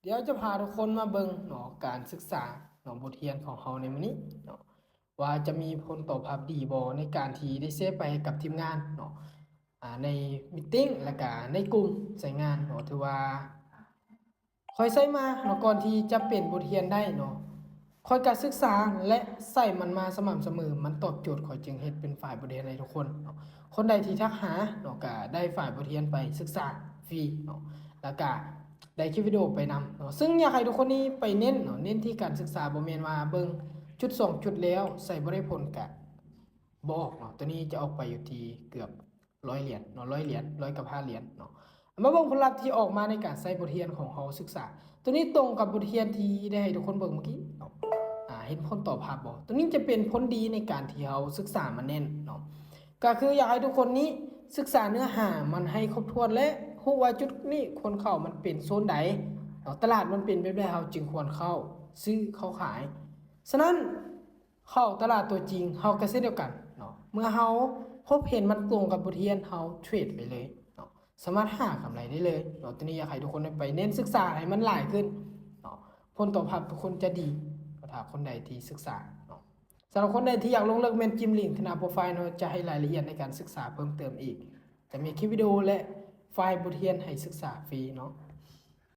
ດຽວຈະພາທຸກຄົນມາເບິ່ງເນາະ ການສຶກສາເນາະ ບົດຮຽນຂອງເຮົາໃນມື້ນີ້ເນາະ ວ່າຈະມີຜົນຕອບຮັບດີບໍ່ ໃນການທີ່ໄດ້ແຊໄປໃຫ້ກັບທີມງານເນາະ ອ່າ ໃນມີດຕິງ ແລະກະໃນກຸ່ມໃຊ້ງານເນາະ. ຖືວ່າຂ້ອຍໃຊ້ມາເນາະ ກ່ອນທີ່ຈະເປັນບົດຮຽນໄດ້ເນາະ ຂ້ອຍກະສຶກສາ ແລະໃຊ້ມັນມາສະໝ່ຳສະເໝີ ມັນຕອບໂຈດ ຂ້ອຍຈຶ່ງເຮັດເປັນໄຟລ໌ບົດຮຽນໃຫ້ທຸກຄົນເນາະ. ຄົນໃດທີ່ທັກຫາເນາະ ກະໄດ້ໄຟລ໌ບົດຮຽນໄປສຶກສາຟຣີເນາະ ແລະກະໄດ້ຄລິບວິດີໂອໄປນຳເນາະ. ຊຶ່ງຢາກໃຫ້ທຸກຄົນນີ້ໄປເນັ້ນເນາະ ເນັ້ນທີ່ການສຶກສາ ບໍ່ແມ່ນວ່າເບິ່ງຈຸດສອງຈຸດແລ້ວໃຊ້ບໍ່ໄດ້ຜົນກະບໍ່ອອກເນາະ. ໂຕນີ້ຈະອອກໄປຢູ່ທີ່ເກືອບຮ້ອຍຫຼຽນເນາະ ຮ້ອຍຫຼຽນ ຮ້ອຍກັບຫ້າຫຼຽນເນາະ. ມາເບິ່ງຜົນລັບທີ່ອອກມາໃນການໃຊ້ບົດຮຽນຂອງເຮົາສຶກສາ. ໂຕນີ້ຕົງກັບບົດຮຽນທີ່ໄດ້ໃຫ້ທຸກຄົນເບິ່ງເມື່ອກີ້ເນາະ. ອ່າ ເຫັນຜົນຕອບຮັບບໍ່? ໂຕນີ້ຈະເປັນຜົນດີໃນການທີ່ເຮົາສຶກສາມາແໜ້ນເນາະ. ກໍຄືຢາກໃຫ້ທຸກຄົນນີ້ສຶກສາເນື້ອຫາມັນໃຫ້ຄົບຖ້ວນ ແລະ ຮູ້ວ່າຈຸດນີ້ຄວນເຂົ້າມັນເປັນໂຊນໃດເນາະ, ຕະຫຼາດມັນເປັນແບບໃດ ເຮົາຈຶ່ງຄວນເຂົ້າຊື້ເຂົ້າຂາຍ. ສະນັ້ນ ເຂົ້າຕະຫຼາດຕົວຈິງ ເຮົາກໍເຊັ່ນດຽວກັນເນາະ. ເມື່ອເຮົາພົບເຫັນມັນຕົງກັບບົດຮຽນ ເຮົາເທຣດໄປເລີຍເນາະ, ສາມາດຫາກຳໄລໄດ້ເລີຍເນາະ. ໂຕນີ້ຢາກໃຫ້ທຸກຄົນໄດ້ໄປເນັ້ນສຶກສາໃຫ້ມັນຫຼາຍຂຶ້ນເນາະ, ຜົນຕອບຮັບທຸກຄົນຈະດີ ຖ້າຄົນໃດທີ່ສຶກສາເນາະ. ສຳລັບຄົນໃດທີ່ຢາກລົງເລິກ ແມ່ນຈິ້ມລິ້ງທີ່ໜ້າໂປຣໄຟເນາະ, ຈະໃຫ້ລາຍລະອຽດໃນການສຶກສາເພີ່ມເຕີມອີກ. ຈະມີຄລິບວິດີໂອ ແລະ ໄຟລ໌ບົດຮຽນໃຫ້ສຶກສາຟຣີເນາະ.